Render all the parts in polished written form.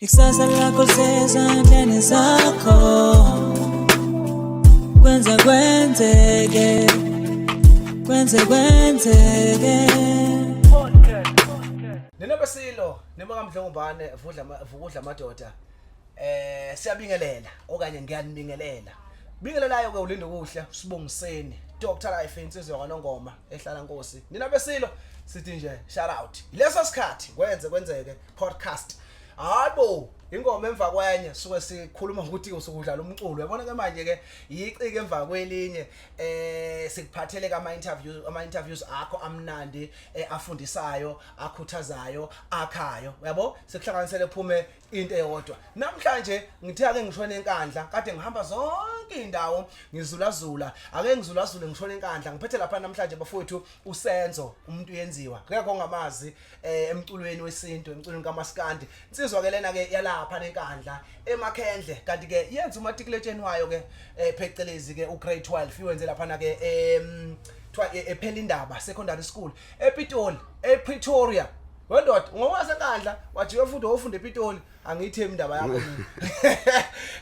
Ikusasa lakho lisezandleni zakho. Kwenze kwenzeke, kwenze kwenzeke. Nina besilo nima kaMdlongobane vudla vukudla amadoda. Siyabingelela okanye ngiyanibingelela. Bingelelayo ke uLinda Kuhle sibongiseni. Dr Life insizwa kaNongoma ehlala Nkosi. Nina besilo sithi nje shout out. Leso sikhathi kwenze kwenzeke podcast. Hayibo, ingoma emva kwenye suke sikhuluma ukuthi usuke udlala umculo. Yabona ke manje ke yicike emva kwelinye, sikuphathele kama interviews, ama interviews akho amnandi, afundisayo, akhuthazayo, akhayo. Uyabo? Sikuhlanganisele phume into eyodwa. Namhlanje ngithe ake ngishone eNkandla, kade ngihamba zonke indawo ngizulazula. Ake ngizulazule ngishone eNkandla. Ngiphethe lapha namhlanje bafowethu uSenzo, umuntu uyenziwa. Akekho ongamazi emculweni wesintu, emculweni kaMaskandi. Insizwa ke lena ke yalapha neNkandla eMakhendle, kanti ke yenza umatikuletsheni wayo ke, phecelezi ke ugrade 12 iwenze lapha na ke kuthiwa ephela indaba secondary school ePitoli, ePretoria. Wendoda ngowaseNkandla wajika futhi wofunda ePitoli, angiyithembi indaba yakho mina.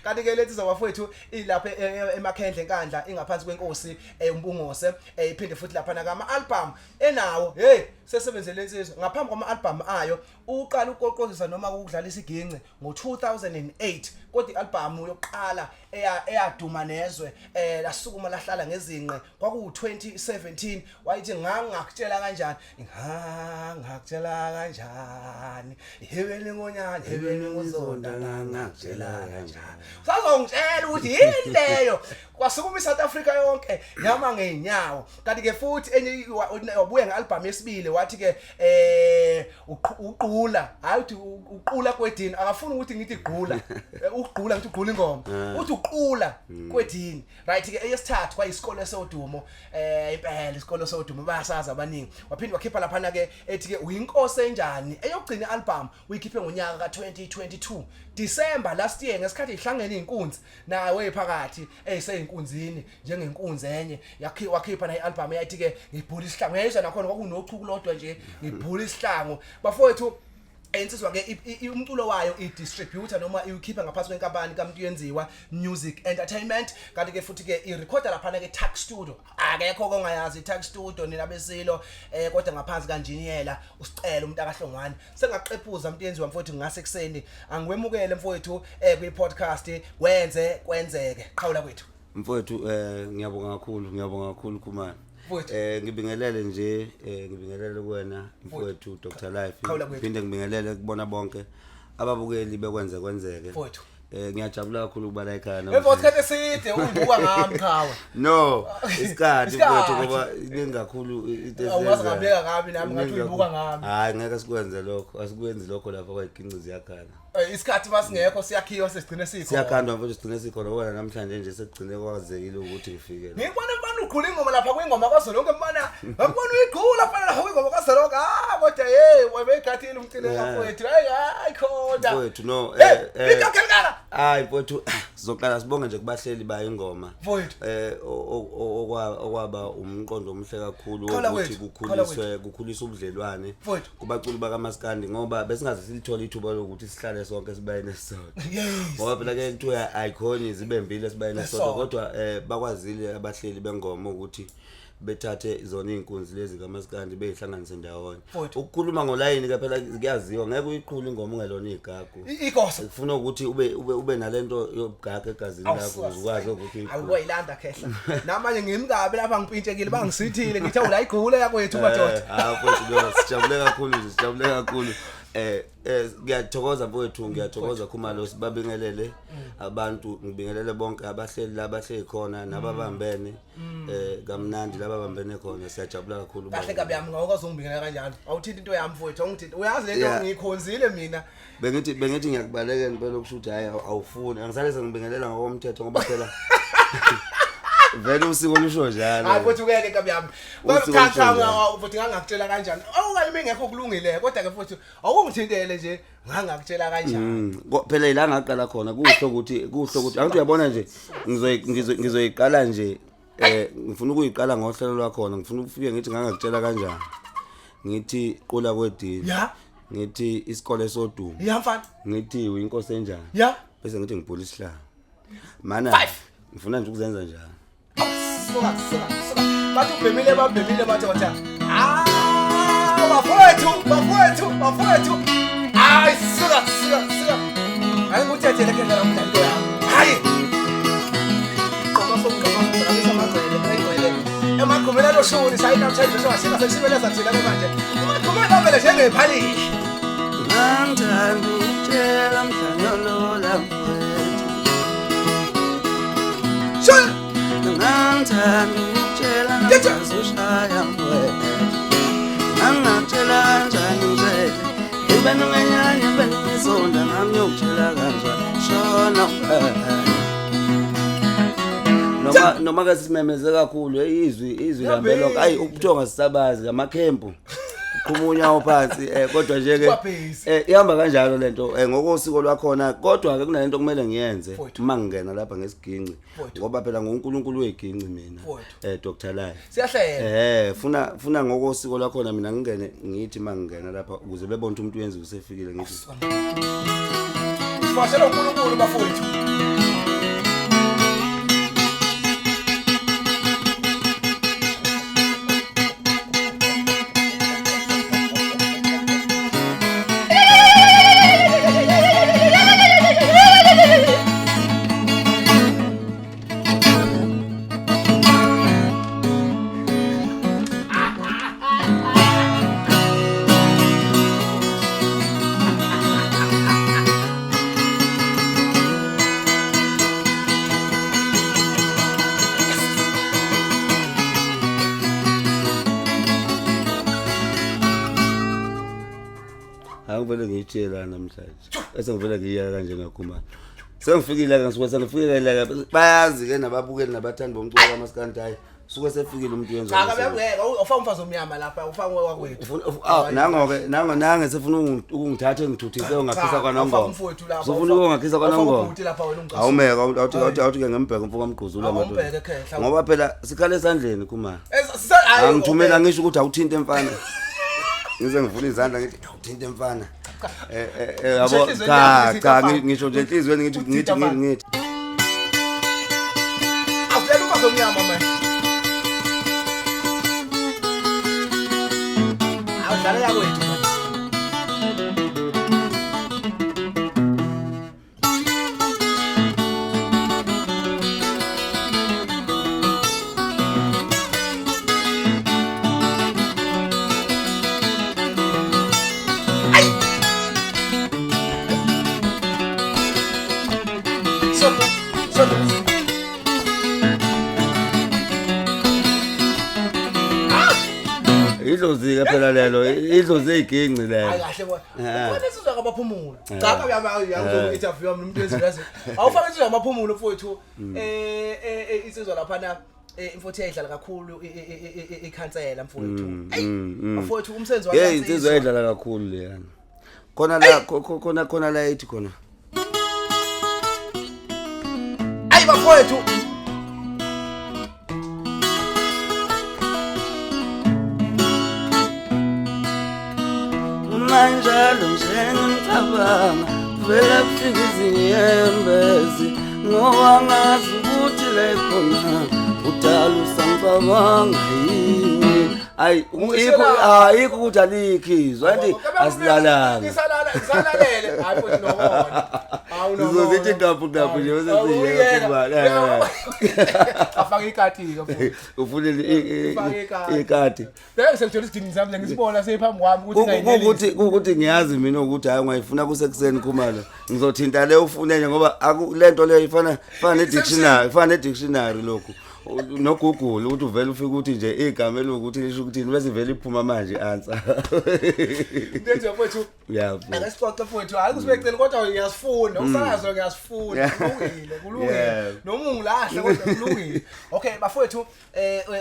Kanti ke lethi zabafowethu ilapha eMakhendle eNkandla, ingaphansi kwenkosi uMpungose. Iphinde futhi lapha nakama album enawo. Hey, sesebenzele insizwa ngaphambi kwama album ayo uqala ukuqoqozisa noma ukudlala isiginci ngo2008, kodwa ialbum yokuqala eyaduma nezwe lasukuma lahlala ngezinqe kwaku 2017. Wayithi "Ngangakutshela kanjani, ngangakutshela kanjani, hebeni ngonyane, hebeni nguzonda, ngangakutshela kanjani." Sazongitshela ukuthi yini leyo. Kwasukuma iSouth Africa yonke yama ngeenyawo. Kanti ke futhi enye wabuya ngealbum yesibili, wathi ke uqula, hayi uthi uqula kwedini, akafuni ukuthi ngithi gqula. Ukugqula ngithi ugqula ingoma, uthi uqula kwedini. Right ke, eyesithathu kwayisikole sodumo, impela isikole sodumo bayasazi abaningi. Waphinde wakhipha lapha ke ethi ke "Uyinkosi enjani". Eyogcina album uyikhiphe ngonyaka ka2022 December last year, ngesikhathi ihlangene inkunzi nawe phakathi eyiseyinkunzini njengenkunzi enye. Wakhipha na ialbum eyathi ke "Ngibhula isihlangu". Uyayizwa nakhona kwakunochuku lodwa nje, "Ngibhula isihlangu". Bafowethu, insizwa ke umculo wayo i-distributor noma iwukhipha ngaphansi kwenkampani kaMntu Yenziwa Music Entertainment, kanti ke futhi ke irecorda laphana ke Tuck Studio. Akekho kongayazi iTuck Studio nina besilo, kodwa ngaphansi kanjiniyela usicela umuntu akahlongwane. Sengaqephuza umuntu yenziwa mfowethu ngase kuseni. Angiwemukele mfowethu kwi podcast Wenze Kwenzeke. Qhawula kwethu. Mfowethu, ngiyabonga kakhulu, ngiyabonga kakhulu Khumalo. Mfowethu. Ngibingelele nje, ngibingelele kuwena mfowethu Dr Life. Qhawula kwethu. Phinde ngibingelele kubona bonke ababukeli bekwenze kwenzeke. Mfowethu. Ngiyajabula kakhulu ukuba la ekhaya Emva kwesikhathi eside ungibuka ngami qhawe. No, isikhathi Isikhathi. mfowethu, ngoba iningi kakhulu into Awungaze esiyenzayo. ngabeka kabi nami, ngathi Iningi uyibuka kakhulu. ngami. Hayi, ngeke sikwenze lokho, asikwenzi lokho lapha kwayiginci ziyakhala. Isikhathi masingekho siyakhiwa, sesigcine sikhona. Siyakhandwa mfowethu, sigcine sikhona wena namhlanje nje sekugcine kwazekile ukuthi ngifike la. Ngikubona mfana uqhula ingoma lapha kwingoma kaZolonke mfana. Ngakubona uyiqhula mfana lapha kwingoma kaZolonke. Ah, kodwa hey, webeyigathile umcine kafowethu. Hayi hayi khona. Mfowethu, no. Hey, ikakhelana. Hayi mfowethu, sizoqala sibonge nje kubahleli bayo ingoma. Mfowethu. Okwaba umqondo omuhle kakhulu Qhala wokuthi kwethu, qhala kukhuliswe ubudlelwane Mfowethu. kubaculi bakaMaskandi, ngoba besingaze silithole ithuba lokuthi sihlale sonke sibayene sisodwa. Ngoba phela ke kuthiwa ayikhonyi zibembile sibayene sisodwa, Esodwa. kodwa bakwazile abahleli bengoma ukuthi bethathe zona izinkunzi lezi kaMaskandi beyihlanganise ndawonye. Mfowethu. Ukukhuluma ngolayini ke phela kuyaziwa, ngeke uyiqhule ingoma ungelona igagu. Igoso. Kufuna ukuthi ube nalento yobugagu egazini lakho ukuze ukwazi ukuthi uyiqhule. Awukwayilanda khehla. Namanje ngimkabi lapha, ngipintshekile, bangisithile, ngithe ula igule yakwethu madoda. Hayi mfowethu, no, sijabule kakhulu nje, sijabule kakhulu. Ngiyathokoza mfowethu, ngiyathokoza Khumalo, sibabingelele abantu, ngibingelele bonke abahleli la abahleli khona nababambene kamnandi laba bambene khona, siyajabula kakhulu. Kahle kabi yami ngawukwazi ungibingelela kanjalo. Awuthinti into yami mfowethu, awungithinti. Uyazi lento ngiyikhonzile mina. Bengithi ngiyakubalekela impela ukusho ukuthi hayi awufuni. Angisale sengibingelela ngokomthetho ngoba phela vele usiko lusho njalo. Hayi futhi ukeke kabi yami. Usiko Cha lusho cha njalo. futhi ngangakutshela kanjani. Awukanye mengekho kulungile, kodwa ke futhi awungithintele nje "Ngangakutshela kanjani". Phela ila ngaqala khona, kuhle ukuthi angithi uyabona nje ngizoyiqala nje, ngifuna ukuyiqala ngohlelo lwakhona, ngifuna ukufike ngithi "Ngangakutshela kanjani", ngithi "Qula kwedini". Ngithi isikole sodumo. Ya mfana. Ngithi uyinkosi enjani. Ya. Bese ngithi ngibhula isihlanga. Mana Five. ngifuna nje ukuzenza njalo. Suka suka suka. Bathi ubhemile babhemile bathi bathi. Ah, bafowethu, bafowethu, bafowethu. Hayi suka suka suka. Hayi ngikuthethele ke la mdlalo yami. Hayi. Qoqa sokuqoqa sokuqoqa amagcele egcwele. Emagqumela loshuni sayi namhlanje sewasika sesibeleza thina ke manje. Amagqumela avele njengephalishi. Ngangithanda ukutshela mhlanyolola mfowethu. Shona. Ngangithanda ukutshela Getha. nambazoshaya mfowethu. Ngangatshela kanjani ngitshele. Ibe nongenyanya ibe nizonda ngami yokutshela kanjani. Shona mfowethu. Noma ke simemeze kakhulu izwi izwi lambeloko ayi ubuthonga sisabazi ngamakhempu. Qhuma unyawo phansi kodwa nje ke Kwabhizi. Ihamba kanjalo lento ngokosiko lwakhona kodwa ke kunalento kumele ngiyenze Mfowethu. uma ngingena lapha ngesiginci Mfowethu. ngoba phela nguNkulunkulu weginci mina Mfowethu. Dr. Lai. Siyahlela. Funa ngokosiko lwakhona mina ngingene ngithi uma ngingena lapha ukuze bebone ukuthi umuntu uyenza usefikile ngithi Sifashela uNkulunkulu bafowethu. Angivele ngiyitshela namhlanje bese ngivele ngiyeka kanje ngakhumana sengifikile ke ngisuke sengifikile la bayazi ke nababukeli nabathandi bomculo kaMaskandi hayi suke sefikile umuntu wenza Cha kabuyangeka ufaka umfazi omnyama lapha ufaka wakwethu. Nango ke nango nange sefuna ukungithatha ngithuthise ungakhisa Cha, kwanongoma. awufake umfowethu lapha, Sofuna ukungakhisa awufake kwanongoma. ubhuti lapha wena ungicasule. Awumeke awuthi awuthi awuthi ke ngimbheke umfo kaMgquzula Awumbheke, madoda. khehla. Ngoba phela sikhala esandleni khumana. Hayi, Angithumela ngisho ukuthi awuthinte mfana. Ngize ngivule izandla ngithi awuthinte mfana. Yabo Ngisho enhliziyweni cha yakho ngithi cha mfana. ngisho nje enhliziyweni ngithi ngithi Uthinta mfana. ngithi Awulela umfazi omnyama manje. Awudlalela kwethu manje. Soto, soto. Idlozi ke phela lelo idlozi eyiginci Hayi lelo. kahle bona. Ubona insizwa kabaphumulo. Eh. Cha kabe interview yami nomuntu wezulu. Awufake insizwa kabaphumulo mfowethu. Insizwa lapha na imfowethu iyayidlala kakhulu ikhansela mfowethu. Eyi, mfowethu umsebenzi wakhe. Hey insizwa edlala kakhulu leyana. Khona la khona khona la ethi khona. Ayi bafowethu. Manjalo nje ngicabanga vele kufika izinyembezi ngoba ngazi ukuthi la khona udala usangicabanga yini. Ayi ikho ayikho ukuthi alikhizwa anti asilalanga. Ngisalala ngisalalele. Hayi mfowethu nobona. Hawu nobona. Sizozithi ngaphu ngaphu nje bese siyeka kuba. Afake ikati ke mfowethu. Ufune Ufake ikati. ikati. Beke sengithola isidingi sami ngisibona seyiphambi kwami ukuthi ngayinelisi. Kukuthi ngiyazi mina ukuthi hayi ungayifuna kusekuseni khumalo ngizothinta le ufune nje ngoba lento leyo ifana ifana ne-dictionary ifana ne-dictionary lokhu no-Google ukuthi uvele ufike ukuthi nje igama elukuthi lisho ukuthini bese ivele iphuma manje i-answer. Ndenze mfowethu. Yeah, Ake sixoxe mfowethu, hayi kusibecela kodwa ngiyasifunda, ukusakazo ngiyasifunda, kulungile, kulungile. Noma ungilahle kodwa kulungile. Okay bafowethu,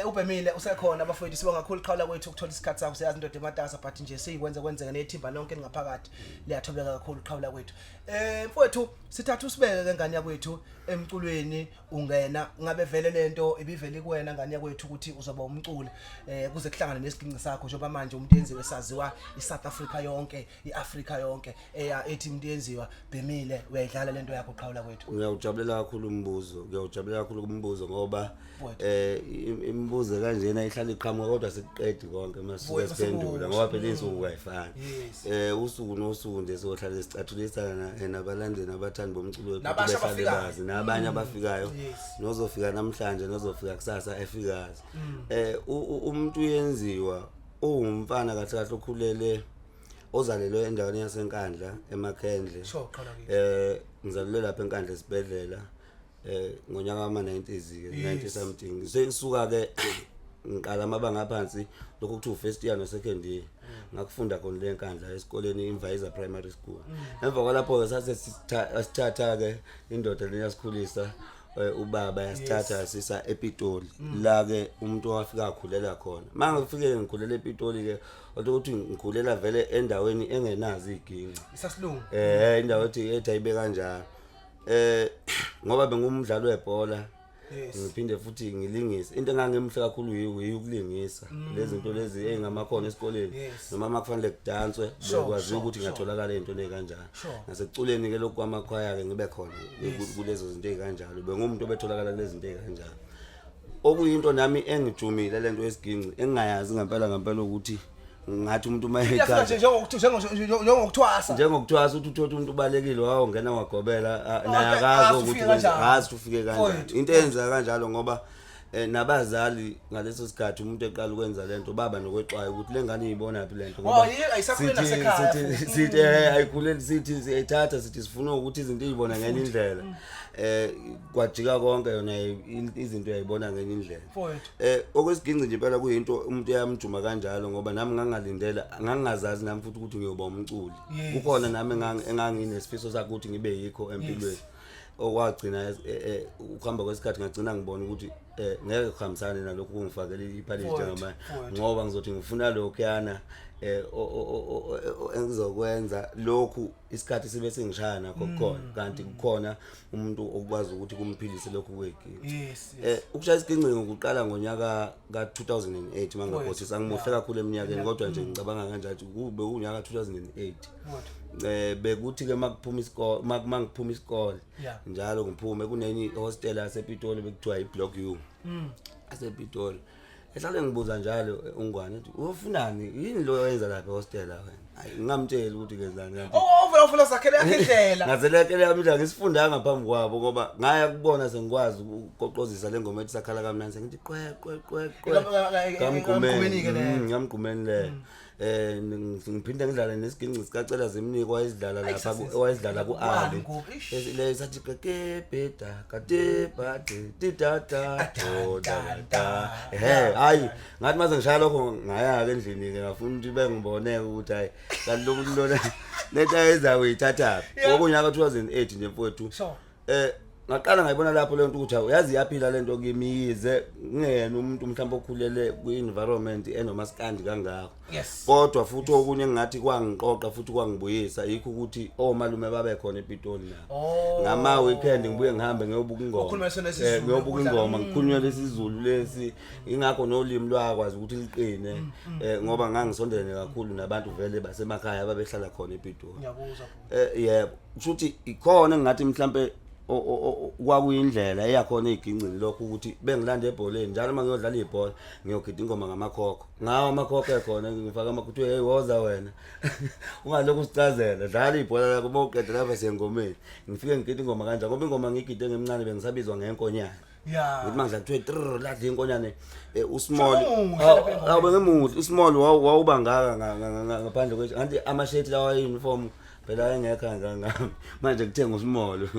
ubhemile usekhona bafowethu, sibonga kakhulu qhawula kwethu ukuthola isikhathi sakho, siyazi indoda ematasa but nje siyikwenza kwenzeka nethimba lonke lingaphakathi liyathobeka kakhulu qhawula kwethu. Mfowethu sithatha usibeke ke ngane yakwethu emculweni ungena ngabe vele lento lento ibivele kuwena ngane yakwethu ukuthi uzoba umculi kuze kuhlangane nesiginci sakho, njengoba manje umuntu yenziwe saziwa iSouth Africa yonke, iAfrica yonke, eya ethi umuntu yenziwa bhemile uyayidlala lento yakho qhawula kwethu. Ngiyawujabulela kakhulu umbuzo, ngiyawujabulela kakhulu umbuzo ngoba Mfowethu. Imibuzo kanjena ihlala iqhamuka, kodwa sikuqedi konke masuke Mfowethu, siphendula sekusho. ngoba phela iy'nsuku kayifani. Usuku nosuku nje sohlale sicathulisana nabalandeli nabathandi bomculo wethu Nabasha ukuthi behlale abafikayo. bazi, nabanye abafikayo, nozofika namhlanje, nozofika kusasa efikazi. Umuntu uyenziwa uwumfana kahle kahle okhulele, ozalelwe endaweni yaseNkandla eMakhendle. Sure, qala kithi. Ngizalelwe lapha eNkandla esibhedlela ngonyaka wama 90s ke, 90 something. Sengisuka ke ngiqala amabanga aphansi, lokho kuthiwa first year no second year, ngakufunda khona le Nkandla esikoleni Imvayiza Primary School. Emva kwalapho ke sase sithatha ke indoda leyasikhulisa, ubaba yasithatha sisa ePitoli, la ke umuntu owafika akhulela khona. Mangifike ngikhulela ePitoli ke, kodwa ukuthi ngikhulela vele endaweni engenazo iginci. Isasilungu. Indawo ethi ayibe kanjalo, ngoba bengumdlalo webhola, ngiphinde futhi ngilingise. Into engangimhle kakhulu yiyo ukulingisa lezi zinto lezi engamakhono esikoleni, noma makufanele kudanswe, bekwaziwa ukuthi ngatholakala ezintweni ezikanjalo. Nasekuculeni ke lokhu kwamakhwaya ke ngibe khona kulezo zinto ezikanjalo, bengumuntu obetholakala kulezi zinto ezikanjalo, okuyinto nami engijumile lento yesiginci engingayazi ngempela ngempela ukuthi ngathi umuntu uma Iyafika nje echaza njengokuthwasa. Njengokuthwasa, ukuthi uthothe umuntu ubalekile, wawungena wagobela, naye Okay, akazi azi ukuthi ufike kanjani. azi ukuthi ufike kanjani. Mfowethu. Into eyenzeka kanjalo ngoba nabazali ngaleso sikhathi umuntu eqala ukwenza lento baba nokwexwaya ukuthi le ngane iyibona phi lento. Oh, ayisakhuleli nasekhaya futhi. Sithi ayikhuleli, sithi siyayithatha, sithi sifuna ukuthi izinto iyibona ngenye indlela, kwajika konke, yona izinto uyayibona ngenye indlela. Mfowethu. Okwesiginci nje impela kuyinto umuntu eyamjuma kanjalo, ngoba nami ngangalindela, ngangingazazi nami futhi ukuthi ngiyoba umculi. Kukhona nami enganginesifiso sakho ukuthi ngibe yikho empilweni, okwagcina ukuhamba kwesikhathi ngagcina ngibona ukuthi ngeke kuhambisane nalokhu kungifakela iphalishi njengamanje, Mfowethu. ngoba ngizothi ngifuna lokhuyana engizokwenza lokhu isikhathi sibe sengishaya nakho kukhona, kanti kukhona umuntu okwazi ukuthi kumphilise lokhu kweginci. Ukushaya isiginci ngokuqala ngonyaka ka-2008 mangakhohlisa, angimuhle kakhulu eminyakeni, kodwa nje ngicabanga kanjalo ukuthi kube unyaka 2008. Mfowethu. Bekuthi ke makuphuma isikole, mangiphuma isikole, njalo ngiphume kunenye ihostel yasePitoli bekuthiwa iBlock U asePitoli. Ehlale ngibuza njalo ungwane ethi, "Uyofunani? Yini lo oyenza lapha ehostel wena?" Hayi, ngingamtsheli ukuthi ngenzani kanti. Oh, uvela ufuna zakhele yakhe indlela. Ngazelekele yami indlela, ngisifundanga ngaphambi kwabo, ngoba ngaya kubona sengikwazi ukuqoqozisa le ngoma ethi sakhala kamnandi, sengithi qwe qwe qwe qwe. Kamgqumeni Kamgqumeni ke leyo. Kamgqumeni le. Ngiphinde ngidlale nesiginci sikacela zimniko wayezidlala Ayi, lapha owayezidlala ku Wani Ali. ngoku, ish. Le sathi ke beda kate bade titata do da da. He, hayi, ngathi mase ngishaya lokho ngaya ke endlini ke, ngafuna ukuthi bengibone ukuthi hayi, kanti lo muntu lona lento ayenzayo uyithatha. Ngokunyaka 2008 nje mfowethu. Ngaqala ngayibona lapho lento ukuthi hawu, yazi iyaphila lento kimi, yize ngingeyena umuntu mhlawumbe okhulele kwi-environment enomaskandi kangako. Kodwa futhi okunye engingathi kwangiqoqa futhi kwangibuyisa yikho ukuthi omalume babe khona ePitoli nabo. Ngama weekend ngibuye ngihambe ngiyobuka ingoma. Ukhuluma sona isiZulu, Ngiyobuka ukudlala. ingoma, ngikhulunywa lesiZulu lesi, ingakho nolimi lwakwazi ukuthi liqine, ngoba ngangisondelene kakhulu nabantu vele basemakhaya ababehlala khona ePitoli. Ngiyakuzwa. Yebo, kusho ukuthi ikhona engingathi mhlambe kwakuyindlela eyakhona ezigincini lokho ukuthi bengilanda ebholeni njalo uma ngiyodlala ibhola, ngiyogida ingoma ngamakhokho, ngawo amakhokho ekhona, ngifaka amakhokho, hey, woza wena, ungalokhu usicazela, dlala ibhola lakho, uma uqeda lapha siyengomeni. Ngifike ngigida ingoma kanjani, ngoba ingoma ngiyigide ngemncane, bengisabizwa ngenkonyane. Ngithi mangidla kuthiwe trrr, ladla inkonyane, usmall. Umuhle lapha engomeni. Awu, bengemuhle usmall, wawuba ngaka ngaphandle kwe kanti amashethi lawa uniform phela ayengekho kangaka. Manje kuthenga usmall,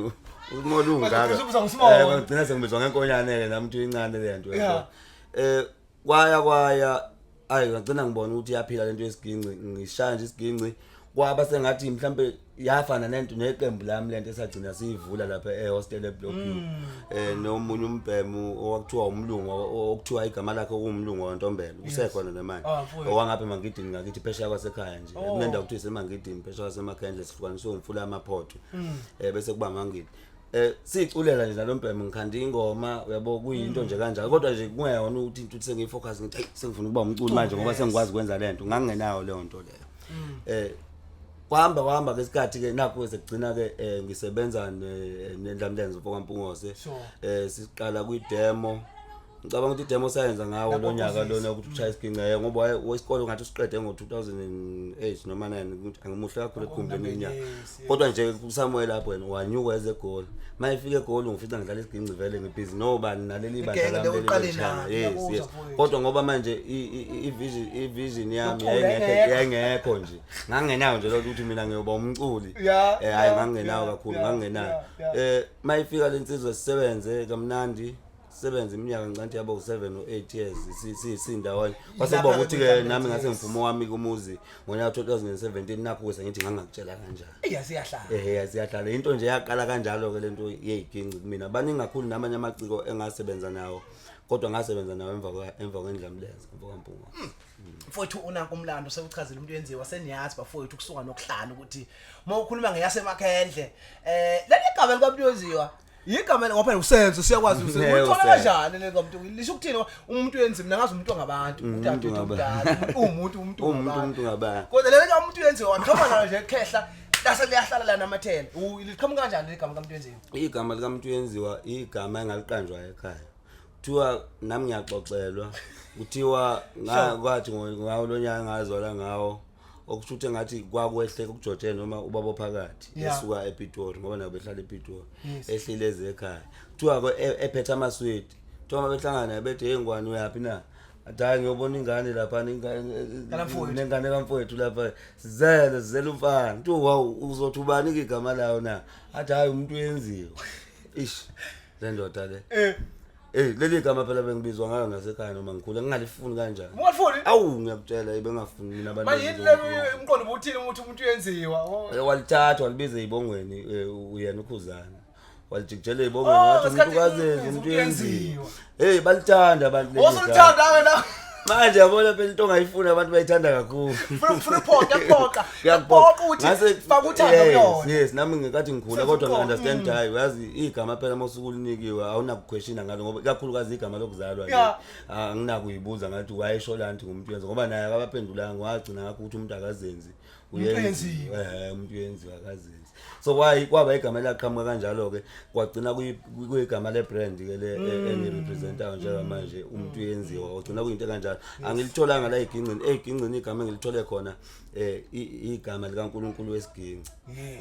usmall ungaka. Manje ubizwa ngosmall. Ngagcina sengibizwa ngenkonyane ke nami, ukuthi incane le nto. Kwaya kwaya, ayi, ngagcina ngibona ukuthi iyaphila lento yesiginci, ngishaya nje isiginci, kwaba sengathi mhlambe yafana nento neqembu lami lento esagcina siyivula lapha ehostel eBlock U, nomunye umbhemu owakuthiwa umlungu, okuthiwa igama lakhe kuwumlungu waNtombela, usekhona namanje. Ah, mfowethu. Owangapha eMangidini ngakithi, phesheya kwasekhaya nje. Oh. Kunendawo kuthiwa iseMangidini phesheya kwaseMakhendle, sihlukaniswe umfula amaphotho, bese kuba Mangidi. Siculela nje nalombhemu, ngikhanda ingoma, uyabo, kuyinto nje kanjalo, kodwa nje kungeyona ukuthi into sengiyifocus, ngithi hey, sengifuna ukuba umculi manje ngoba sengikwazi ukwenza lento. Ngangingenayo leyo nto leyo. Kwahamba kwahamba kesikhathi ke, nakho sekugcina ke ngisebenza neNdlamlenze mfokaMpungose. Siqala kwi demo, ngicabanga ukuthi idemo sayenza ngawo lo nyaka lona ukuthi ushaya isiginci, ngoba wesikole ngathi usiqede ngo-2008 noma 9, ukuthi angimuhle kakhulu ekukhumbuleni iminyaka. Kodwa nje uSamuel lapho wena wanyuka eze eGoli. Uma efika eGoli ngifica ngidlala isiginci vele, ngibhizi nobani naleli bandla Igenge lami le leli uqale belishaya. nalo, Yes. ngiyakuzwa, Yes. mfowethu. Kodwa ngoba manje i-vision yami Yokucula yayingekho, yayingekho. yayingekho nje, ngangenayo nje lokho ukuthi mina ngiyoba umculi. Hayi, ngangenayo kakhulu, ngangenayo. Mayifika lensizwa sisebenze kamnandi, sisebenze iminyaka, ngicanti yabo 7 or 8 years sindawonye, kwase kuba Lapha-ke ukuthi-ke kwi-Internet, nami ngase yes. ngiphuma wami kumuzi ngonyaka 2017. Nakho-ke sengithi ngangakutshela kanjani. Iya, siyahlala. Ehe, siyahlala. Into nje yaqala kanjalo-ke lento yeyiginci kumina. Baningi kakhulu namanye amaciko engasebenza nawo, kodwa ngasebenza nawo emva kweNdlamlenze mfokaMpunga. Mfowethu, unanku umlando sewuchazile umuntu yenziwa, seniyazi bafowethu kusuka nokuhlala ukuthi uma ukhuluma ngeyasemakhendle, leli gama likamuntu yenziwa, igama ngoba phela usenzo siyakwazi usenzo. Yebo, Uthola Senzo. kanjani le kamuntu? Lisho ukuthini umuntu yenziwa? Mina ngazi umuntu wangabantu, Umuntu udadewethu ngabantu. omdala, umuntu Umuntu ngabantu. umuntu ngabantu. Kodwa leli kamuntu yenziwa waqhamuka nalo nje khehla, lase liyahlala la namathela. Liqhamuka kanjani leli gama kamuntu yenziwa? Igama likamuntu yenziwa igama engaliqanjwa ekhaya. Kuthiwa nami ngiyaxoxelwa, kuthiwa kwathi ngawo lo nyaka ngazwala ngawo, okusho ukuthi engathi kwakwehle kujojene noma ubaba ophakathi esuka ePitori, ngoba nabo behlala ePitori, ehlile eze ekhaya. Kuthiwa ke ephethe amaswidi, kuthiwa uma behlangana bethi, "Hey ngwane, uyaphi na?" Athi, "Hayi, ngiyobona ingane lapha." Kalamfowethu. Nengane kamfowethu lapha, sizele umfana. Kuthiwa, "Wow, uzothi ubani ke igama layo na?" Athi, "Hayi, umuntu uyenziwa." Ish, le ndoda le. Leli gama phela bengibizwa ngayo nasekhaya noma ngikhula, ngingalifuni kanjani. Ungalifuni? Awu, ngiyakutshela, bengafuni mina abantu. Manje yini le umqondo ubuthini ukuthi umuntu uyenziwa? Walithatha walibiza ezibongweni, uyena uKhuzana. Walijikijela ezibongweni, Oh, wathi umuntu ngesikhathi kazenzi umuntu umuntu uyenziwa. uyenziwa. Hey, balithanda abantu leli gama. Osulithanda wena. Manje yabona phela into ongayifuni abantu bayithanda kakhulu. Funa uphoqa, kuyaphoqa. Kuyakuphoqa. Kuyaphoqa ukuthi faka uthando kuyona. Yes, nami ngikathi ngikhula, kodwa Senza ngi-understand, hayi, uyazi igama phela uma usuke ulinikiwe awunakuquestiona ngalo, ngoba ikakhulukazi igama lokuzalwa nje. Anginakuyibuza ngathi wayesho la nti ngumuntu uyenza, ngoba naye akabaphendulanga, wagcina ngakho ukuthi umuntu akazenzi. Umuntu Uyenziwa. uyenziwa. Umuntu uyenziwa, akazenzi. So why kwaba igama elaqhamuka kanjalo ke, kwagcina kuyigama le brand ke le engirepresentayo njengamanje, umuntu uyenziwa, wagcina kuyinto kanjalo. Angilitholanga la egincini, egincini igama engilithole khona igama likaNkuluNkulu wesiginci.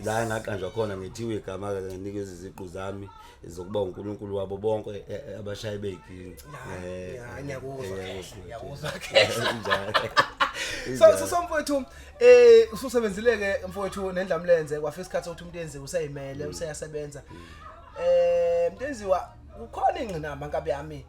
La engaqanjwa khona ngithiwe igama ke, nganikeza iziqu zami zokuba uNkulunkulu wabo bonke abashayi beyiginci. Ya, ngiyakuzwa, ngiyakuzwa. Injalo. So mfowethu, ususebenzile ke mfowethu neNdlamlenze, kwafika isikhathi sokuthi umuntu yenziwe useyimele, useyasebenza. Umuntu yenziwa kukhona ingqinamba nkabi yami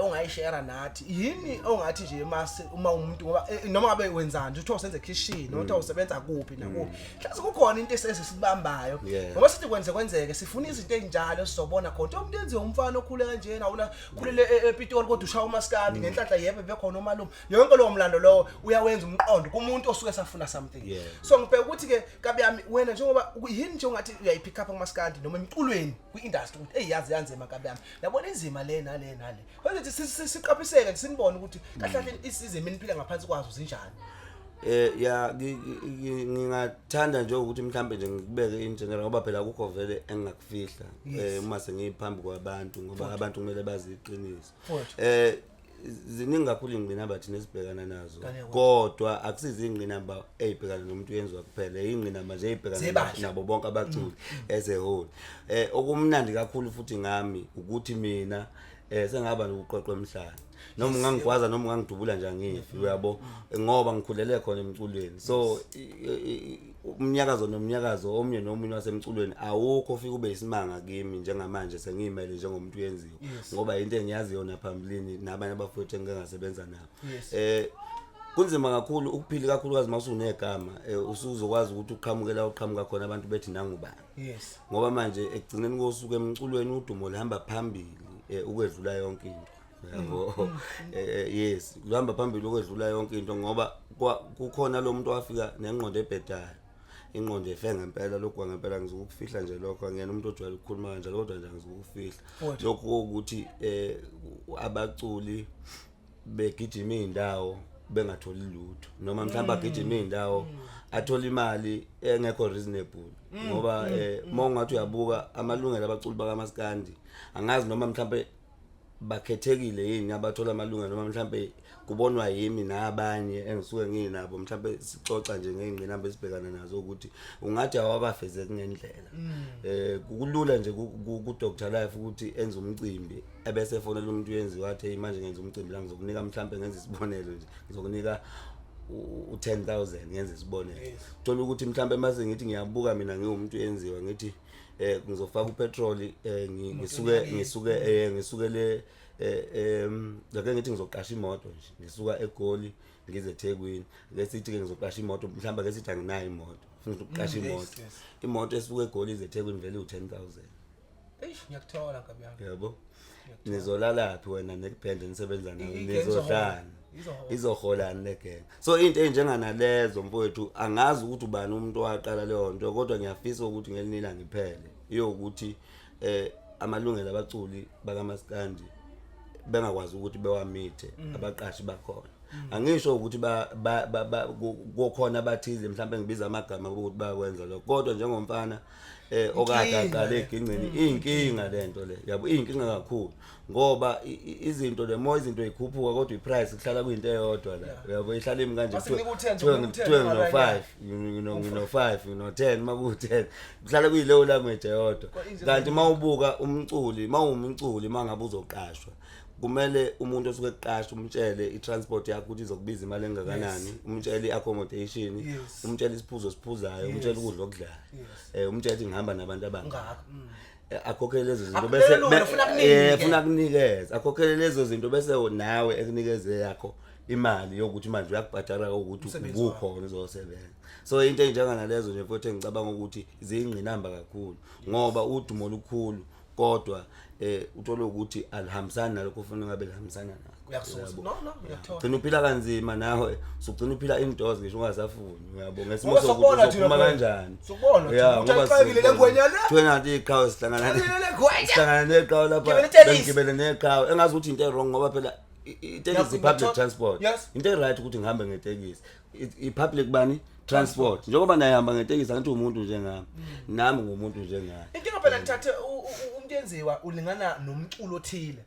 ongayishare nathi? Yini ongathi nje mase uma umuntu, ngoba noma ngabe wenzani, uthiwa usenze kitchen noma uthiwa usebenza kuphi nakuphi, mhlawumbe kukhona into esesibambayo, ngoba sithi kwenze kwenzeke, sifuna izinto ezinjalo sizobona khona umuntu yenziwe umfana okhule kanjena, awuna khulele ePitoli kodwa ushaya umaskandi ngenhlanhla, yebo, bekhona omalume, yonke lowo mlando lowo uyawenza umqondo kumuntu osuke esafuna something. So ngibheka ukuthi ke kabi yami wena, njengoba yini nje ungathi uyayipick up kumaskandi noma emculweni kwi-industry, ukuthi eyi, yazi yanzima kabi yami, yabona inzima le nale nale, kodwa siqaphiseke nje sinibone ukuthi kahle kahle isizimo eniphila ngaphansi kwazo zinjani. Ya, ngingathanda nje ukuthi mhlambe nje ngikubeke in general, ngoba phela akukho vele engingakufihla uma sengiphambi kwabantu, ngoba abantu kumele bazi iqiniso. Futhi. Ziningi kakhulu ingqinamba thina esibhekana nazo, Kanye kodwa. kodwa akusizi ingqinamba ey'bhekana nomuntu yenziwa kuphela, ingqinamba nje ey'bhekana Zebandla. nabo bonke abaculi as a whole. Okumnandi kakhulu futhi ngami ukuthi mina sengaba nokuqoqwa emhlane, noma ungangigwaza noma ungangidubula nje angifi, uyabo, ngoba ngikhulele khona emculweni. So umnyakazo nomnyakazo omnye nomunye wasemculweni awukho ufike ube isimanga kimi njengamanje sengiyimele njengomuntu uyenziwa, ngoba into engiyaziyo naphambilini nabanye abafowethu engike ngasebenza nabo. Kunzima kakhulu ukuphila, ikakhulukazi uma usunegama, usuzokwazi ukuthi uqhamuke la uqhamuka khona, abantu bethi nangubani, ngoba manje ekugcineni kosuku emculweni udumo lihamba phambili ukwedlula yonke into, yabo. Yes, luhamba phambili ukwedlula yonke into, ngoba kukhona lo muntu owafika nengqondo ebhedayo. Ingqondo efe ngempela lokhu kwangempela, ngizokufihla nje lokho. Angiyena umuntu ojwayele ukukhuluma kanjalo, kodwa nje angizukufihla Futhi. lokhu ukuthi abaculi begijima iy'ndawo bengatholi lutho, noma mhlawumbe agijima iy'ndawo athole imali engekho reasonable, ngoba uma ungathi uyabuka amalungelo abaculi bakamaskandi, angazi noma mhlawumbe bakhethekile yini abathola amalungelo, noma mhlawumbe kubonwa yimi nabanye engisuke nginabo, mhlawumbe sixoxa nje ngey'ngqinamba esibhekana nazo, ukuthi ungathi awakafezeki ngendlela. Kulula nje ku-Dr Life ukuthi enze umcimbi, ebese efonela umuntu uyenziwa, athi, "Hey, manje ngenza umcimbi la, ngizokunika mhlawumbe," ngenza isibonelo nje, "ngizokunika u-10,000," ngenza isibonelo. Thola ukuthi mhlawumbe mase ngithi ngiyabuka mina ngiwumuntu uyenziwa, ngithi ngizofaka upetrol, ngisuke le ake ngithi ngizoqasha imoto nje, ngisuka eGoli ngize eThekwini, ake sithi ke ngizoqasha imoto, mhlawumbe ake sithi anginayo imoto, funa ukuqasha imoto. Imoto esuka eGoli ize eThekwini vele u10000. Eish, ngiyakuthola nkabi yami. Yabo, nizolalaphi wena nekubhende nisebenza nayo? I-gang Nizodlani? izohola. Izoholani le gang? So into ey'njenganalezo mfowethu, angazi ukuthi ubani umuntu owaqala leyo nto, kodwa ngiyafisa ukuthi ngelinye ilanga iphele, iyokuthi amalungelo abaculi bakamaskandi bengakwazi ukuthi bewamithe abaqashi bakhona. Angisho ukuthi kukhona abathize mhlawumbe ngibiza amagama ukuthi bayakwenza lokho, kodwa njengomfana okade Inkinga aqale le. egingcini, iyinkinga lento le, yabo, iyinkinga kakhulu, ngoba izinto, the more izinto ikhuphuka, kodwa iprice kuhlala kuyinto eyodwa la, yabo, ihlala imi kanje. Mase kunika u-10, Kuthiwe kunika u-10 kuthiwe ngino ngala 5, ngino 5, ngino 10, maku 10 kuhlala kuyileyo language eyodwa. Kanti mawubuka umculi, mawumculi, mangabe uzoqashwa, kumele umuntu osuke eqasha umtshele i-transport yakho ukuthi izokubiza imali engakanani, umtshele i-accommodation, umtshele isiphuzo osiphuzayo, umtshele ukudla okudlayo, umtshele ukuthi ngihamba nabantu abangaka. Ngaka. Akhokhele lezo zinto. Akhokhele Bese lona, ufuna akunike. Ufuna akunikeze, akhokhele lezo zinto, bese nawe ekunikeze yakho imali yokuthi manje uyakubhadala ukuthi Umsebenzi wakho. ubukhona uzosebenza. So into enjenganalezo nje futhi engicabanga ukuthi ziyingqinamba kakhulu, ngoba udumo olukhulu, kodwa uthola ukuthi alihambisani nalokho ufuna ngabe lihambisana nakho. Uyakususa. Uyabo? No, ngiyakuthola. Gcina uphila kanzima nawe, usugcina uphila indoors ngisho ungasafuni, uyabo, ngesimo Ngoba sokuthi sokubona thina uzophuma phela. kanjani. Sokubona thina Yeah, ukuthi ngoba ayixakile le ngwenya le. Kuthiwe nathi iqhawe sihlangana Xakile le ngwenya. sihlangana neqhawe lapha. Gibela itekisi. Bengigibele neqhawe, engazi ukuthi into e-wrong, ngoba phela itekisi i-public transport. Into e-right ukuthi ngihambe ngetekisi. I-public bani transport, njengoba naye hamba ngetekisi, angithi umuntu njengami, nami ngumuntu njengaye. Inkinga phela nithathe umuntu yenziwa ulingana nomculo othile,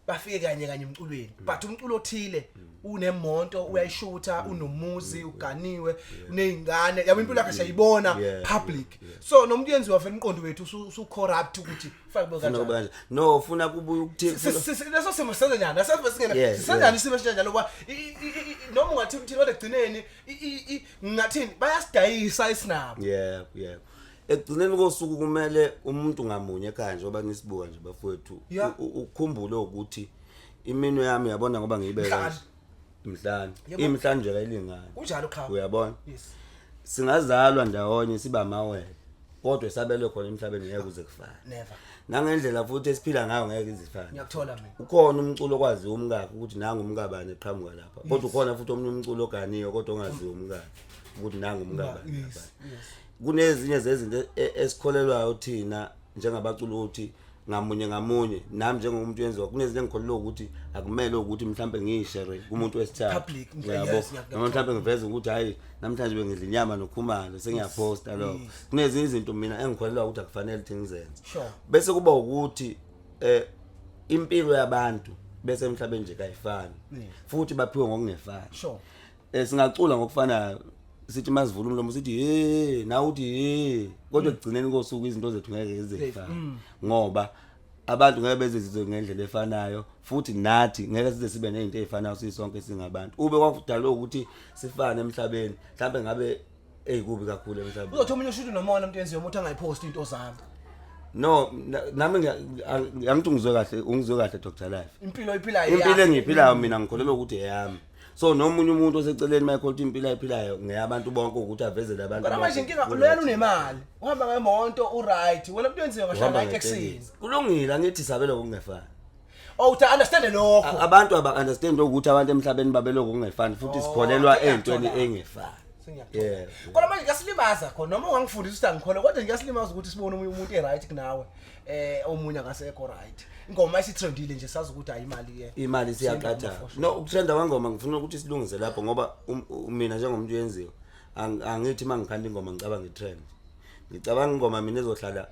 bafike kanye kanye emculweni, but umculo othile unemonto, uyayishutha, unomuzi, uganiwe, unezingane, yabo, impilo yakhe siyayibona public. So nomuntu yenziwa vele umqondo wethu usu corrupt ukuthi fake kube Funa kanjani. kube kanje, no, ufuna kubuye ukuthi Leso simo senze njani? Asazi singena sisenjani isimo esinjalo, ngoba noma ungathi uthini, kodwa ekugcineni ngingathini, bayasidayisa isinabo. Yebo, ekugcineni kosuku kumele umuntu ngamunye ekhaya, njengoba nisibuka nje bafowethu, ukhumbule ukuthi iminwe yami, uyabona, ngoba ngiyibeka Mhlanu. nje imhlanu. Yebo. Imhlanu nje kayilingani. Kunjalo cha. Uyabona, Yes. singazalwa ndawonye siba amawele, kodwa esabelwe khona emhlabeni ngeke kuze kufane. Never. Nangendlela futhi esiphila ngayo ngeke izifane. Ngiyakuthola mina. Ukhona umculo okwaziwa umkakhe ukuthi nangu umkabani eqhamuka lapha, kodwa ukhona futhi omunye umculo oganiwe kodwa ongaziwa umkakhe ukuthi nangu umkabani lapha. Kunezinye zezinto esikholelwayo thina njengabaculi ukuthi ngamunye ngamunye, nami njengomuntu yenziwa, kunezinto engikholelwa ukuthi akumele ukuthi mhlambe ngiyishare kumuntu wesithathu. Public, Uyabo? yes, ngiyakuthola. Noma mhlambe ngiveze ukuthi hayi, namhlanje bengidla inyama noKhumalo, sengiyaphosta lokho. Kunezinye izinto mina engikholelwa ukuthi akufanele ukuthi ngizenze. Bese kuba ukuthi impilo yabantu bese emhlabeni nje kayifani, futhi baphiwe ngokungefani. Singacula ngokufanayo, sithi masivula umlomo sithi hey, nawe uthi hey, kodwa ekugcineni kosuku izinto zethu ngeke zifane, ngoba abantu ngeke bezizwe ngendlela efanayo, futhi nathi ngeke size sibe nezinto ezifanayo sisonke singabantu. Ube kwakudalwe ukuthi sifane emhlabeni, mhlawumbe ngabe eyikubi kakhulu emhlabeni. Uzothi omunye ushuthi nomona umuntu yenziwe umuntu angayiphosti into zami. No, nami angithi ungizwe kahle, ungizwe kahle Dr Life. Impilo oyiphilayo. Impilo engiyiphilayo mina ngikholelwa ukuthi eyami. So nomunye umuntu oseceleni mayekholwa ukuthi impilo ayiphilayo ngeyabantu bonke, ukuthi avezele abantu Kodwa manje bonke. inkinga loyana unemali, uhamba ngemonto, uright, wena umuntu yenziwe Uhamba ngahlala etekisini. ngetekisi. Kulungile, angithi sabelo ngokungefani. Oh, uthi understand lokho. Abantu aba understand ukuthi abantu emhlabeni babeloko ngokungefani, futhi Oh, sikholelwa ngiyakuthola. entweni engefani. Sengiyakuthola. Yeah. Kodwa manje kuyasilimaza khona noma ungangifundisa ukuthi angikholwa kodwa kuyasilimaza ukuthi sibone omunye umuntu e-right kunawe omunye akasekho right. Ingoma isitrendile nje sazi ukuthi hayi imali ke. Imali siyaqatha. No, ukutrenda kwengoma ngifuna ukuthi silungise lapho ngoba mina njengomuntu yenziwa angithi mangikhanda ingoma ngicabanga itrend. Ngicabanga ingoma mina ezohlala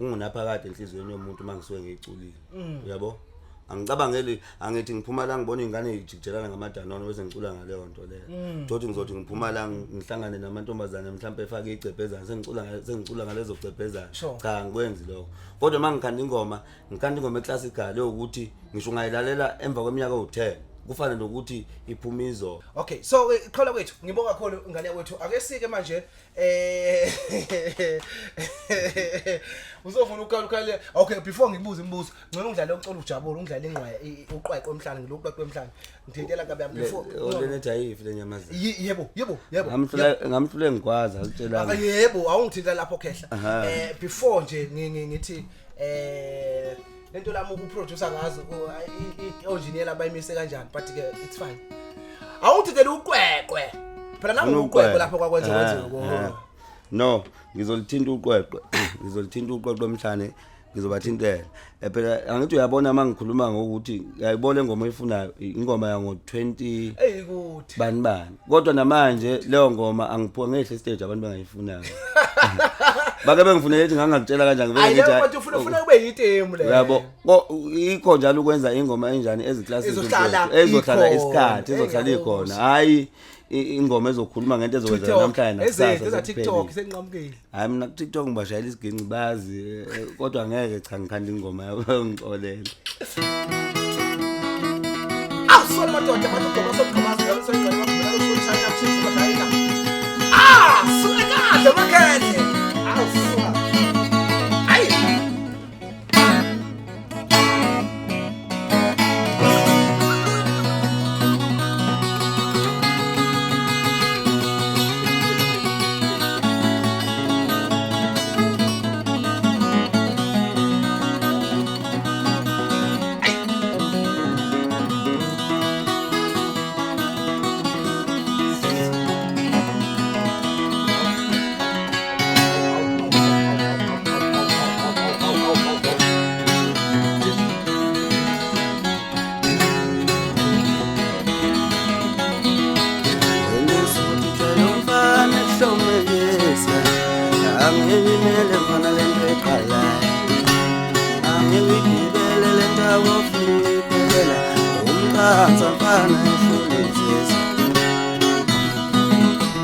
ungunaphakade enhliziyweni yomuntu mangisuke ngiyiculile. Uyabo? Angicabangeli, angithi ngiphuma la ngibona ingane ijikijelana ngamadanono bese ngicula ngaleyo nto leyo. Thothi ngizothi ngiphuma la ngihlangane namantombazane mhlawumbe efake igcebhezana sengicula ngalezo gcebhezana. Cha, angikwenzi lokho. Kodwa mangikhanda ingoma, ngikhanda ingoma eclassical yokuthi ngisho ungayilalela emva kweminyaka ewu-10 kufana nokuthi iphuma izolo. Okay, so qhola kwethu, ngibonga kakhulu ngane yakwethu. Ake sike manje uzofuna ukukhala ukhale. Okay, before ngikubuze imibuzo, ngcono ungidlale ucela ujabule, ungidlale ingqwaye uqweqwe emhlane, ngilokuqweqwe emhlane. Ngithintela kabi yami before. Lena ethi ayifi lenyamazana. Yebo, yebo, yebo. Ngamhlule ngigwaza akutshelanga. Yebo, awungithinta lapho khehla. Before nje ngithi lento lami ukuproducer ngazo i-engineer abayimise kanjani, but ke it's fine. Awungithintele uqweqwe. Phela nangu uqweqwe lapho kwakwenza kwenziwe. No, ngizolithinta uqweqwe. Ngizolithinta uqweqwe emhlane, ngizobathintela. Phela angithi uyabona uma ngikhuluma ngokuthi uyayibona ingoma oyifunayo, ingoma yango 20 Eyikuthi. Bani bani. Kodwa namanje leyo ngoma angiphuka ngehle stage abantu bengayifunayo. Bake bengifunela ethi ngangakutshela kanjani ngivele Ayi ngithi leyo kodwa ufuna kube yitemu leyo. Uyabo, ikho njalo ukwenza ingoma enjani eziclassic Ezohlala ezohlala ikhona. isikhathi, ezohlala Engiyakuzwa. ikhona. Hayi ingoma ezokhuluma ngento ezokwenzeka TikTok, namhlanje nakusasa. ezethu eza TikTok sekuphelile. senqamukile. Hayi mina ku TikTok ngibashayela isiginci bazi kodwa ngeke cha ngikhanda ingoma yabo ngixolele. Awu sorry madoda, bathi ugoma somgqomazi ngabe soyigcwele bagibela usushayela kushisa bashayela. Ah, suka kahle makhehle. Awu suka. Ayi. Angiyimele mfana lento eqalayo, angiyigibele lento abofuna ukuyikhwela, umqansa mfana ehlule insizwa.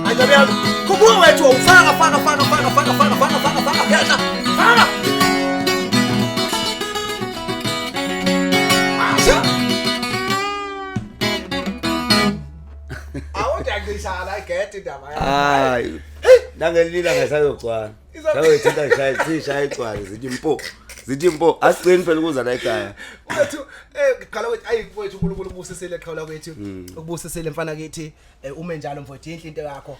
Hayi nkabi yami, khumbuka wethu, faka, faka, faka, faka, faka, faka, faka, faka, faka, phehla, faka. Asha. Awuthi angishaya igede indaba yami. Hayi. Nangelila ngasayogcwala. Sayoyithatha ngishaye sishaya igcwale zithi impo. Zithi impo asigcini phela ukuza la ekhaya. Wethu qhala wethu ayi mfowethu uNkulunkulu ubusisile qhala kwethu. Ubusisile mfana kithi ume njalo mfowethu inhle into yakho.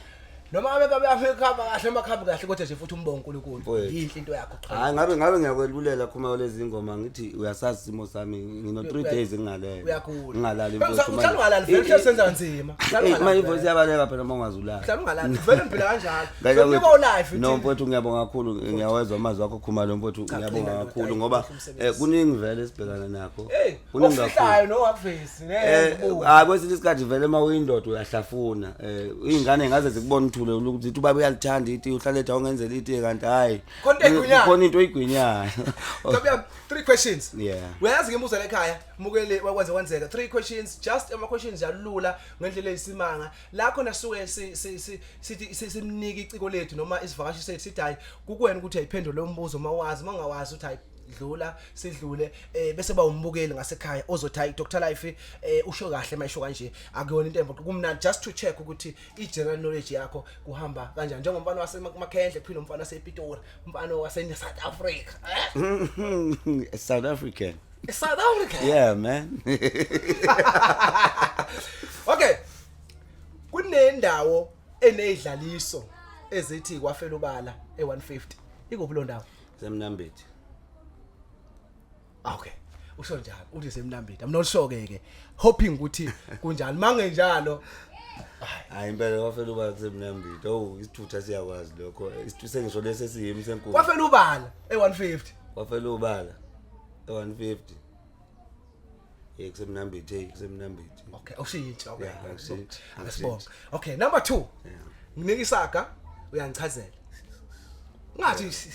Noma ngabe babe Afrika kahle amakhambi kahle kodwa nje futhi umbongo uNkulunkulu. Mfowethu. Yinhle into yakho qhala. Hayi ngabe ngiyakwelulela khuma lezi ingoma ngithi uyasazi isimo sami ngino 3 days ngingalele. Uyakhula. Ngingalali Uhlala mfowethu. ungalali vele uhlale senza kanzima. Uhlala Ey, ungalali ma vele. ivoice iyabaleka phela uma ungazulali. Uhlala ungalali vele ngiphila kanjalo. Ngeke Sokunika kwethu. ulife. No mfowethu ngiyabonga kakhulu ngiyawezwa amazwi akho Khumalo mfowethu Cha, ngiyabonga qina ndoda, kakhulu hayi, ngoba muhle umsebenzi. kuningi vele esibhekana nakho. Hey, Kuningi kakhulu. ofihlayo nowakuvezi ne. Hayi kwesinye isikhathi vele uma uyindoda uyahlafuna. Iy'ngane ngaze zikubone uthule ukuthi zithi ubaba uyalithanda iti uhlale ethi awungenzela iti kanti hayi. Khona into oyigwinyayo. Khona into oyigwinyayo. Nkabi yami, 3 questions. Yeah. Uyazi ngimbuzo la ekhaya, mukele wakwenza kwenzeka. 3 questions, just ama questions alula ngendlela eyisimanga. La khona suke sithi simnike iciko lethu noma isivakashi sethu sithi hayi kukuwena ukuthi ayiphendule umbuzo uma wazi, uma ungawazi uthi hayi dlula sidlule bese ba umbukeli ngasekhaya ozothi hayi Dr Life usho kahle mayisho kanje akuyona into emboqo kumnandi just to check ukuthi i general knowledge yakho kuhamba kanjani njengomfana waseMakhendle kuphinde umfana wasePitori umfana wase South Africa South African. South Africa. Yeah man. Okay. Kunendawo enezidlaliso ezithi kwafela ubala e150. Ikuphi lo ndawo? Semnambithi. Okay. Usho njalo uthi semnambithi. I'm not sure ke ke. Hoping ukuthi kunjalo. Mangenjalo Hayi impela kwafela ubala kusemnambitho. Oh isithutha siyakwazi lokho. Isithutha sengisho lesi esiyimi senkulu. Kwafela ubala e150. Kwafela ubala e150. Eh kusemnambitho, hey kusemnambitho. Okay, awushintshi okay. Yeah, angishintshi, Asibonge. Okay, number 2. Nginika isaga uyangichazela. Ngathi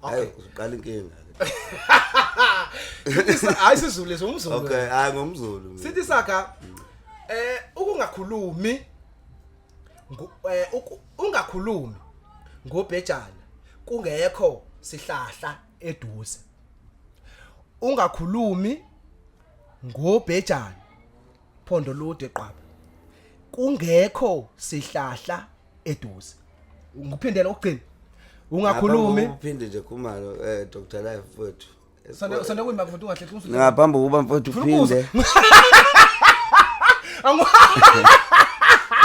Hayi okay. uqala inkinga ke. Sithi hayi siZulu leso umZulu. Okay, hayi ngomZulu. mina. Sithi saga ukungakhulumi ungakhulumi ngobhejana kungekho sihlahla eduze. Ungakhulumi ngobhejana phondo lude qwaba kungekho sihlahla eduze. Ngikuphindela ukugcina. Ungakhulumi Ngaphambi uphinde nje Khumalo Dr Life mfowethu. Sonde sonde kuyima mfowethu ungahlehli umsuku. Ngaphambi kokuba mfowethu Ufuna ukuzwa? uphinde.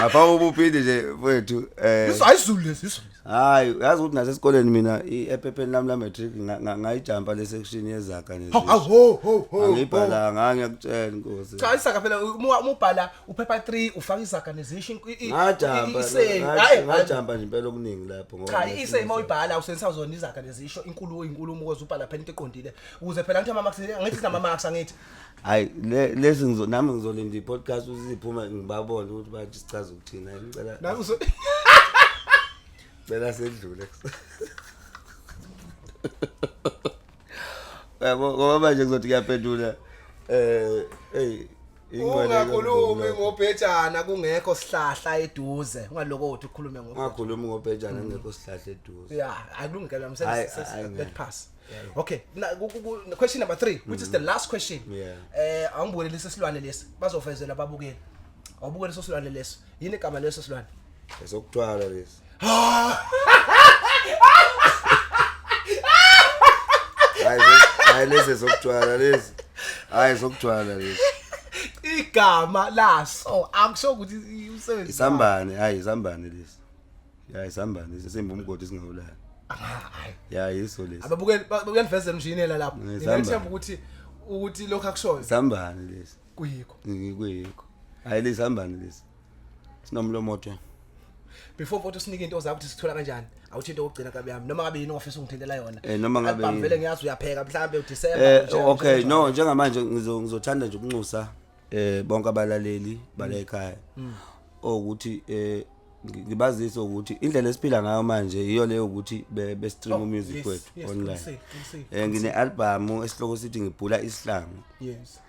Ngaphambi kokuba uphinde nje mfowethu Hayi isiZulu lesi isiZulu. Hayi yazi ukuthi nasesikoleni mina ephepheni lami la matric ngayijumpa le section yezaga Hawu hawu ho ho ho. Angibhalanga ngiyakutshela inkosi. Cha isaka phela uma ubhala uphepha 3 ufaka izaga nezisho Ngajumpa i-essay. Hayi ngajumpa nje impela okuningi lapho ngoba Cha i-essay uma uyibhala usebenzisa zona izaga nezisho inkulumo inkulumo ukuze ubhala phela into eqondile ukuze phela ngithi ama marks angithi sinama marks angithi. Hayi lesi ngizo nami ngizolinda i-podcast ukuthi iphume ngibabone ukuthi bathi sichaza ukuthina ngicela Nawe uzo cela sedlule. Yabo ngoba manje ngizothi ngiyaphendula hey Ungakhulumi ngobhejana kungekho sihlahla eduze. Ungalokothi ukhulume ngo. Ungakhulumi ngobhejana kungekho sihlahla eduze. Yeah, akulungile I'm Hayi, saying hayi, let pass. Okay, na question number 3 which is the last question. Yeah. Awungibukele lesi silwane lesi. Bazovezela ababukeli. Awubukele leso silwane leso. Yini igama leso silwane? Esokuthwala lesi. Hayi hayi lesi sokuthwala lesi. Hayi sokuthwala lesi. Igama laso akusho ukuthi umsebenzi. Isambane, hayi isambane lesi. Ya isambane lesi simba umgodi singawulala. Hayi. Ya yiso lesi. Ababukeli uyanivezela umshinela lapho. Isambane. Ngithemba ukuthi lokho akushoyo Isambane lesi. kuyikho. Ngikuyikho. Hayi lesi isambane lesi. Sinomlomo odwa. Before mfowethu usinike into zakho ukuthi sithola kanjani. Awuthi into yokugcina kabi yami noma ngabe yini ongafisa ungithintela yona. Noma ngabe Album yini. vele ngiyazi uyapheka mhlambe uDecember. Okay no njengamanje ngizothanda nje ukunxusa bonke abalaleli bala ekhaya ukuthi ngibazise ukuthi indlela esiphila ngayo manje iyo leyo ukuthi be stream Oh, music yes, wethu yes, online. qinisile, Ngine album esihloko sithi ngibhula isihlangu. Yes.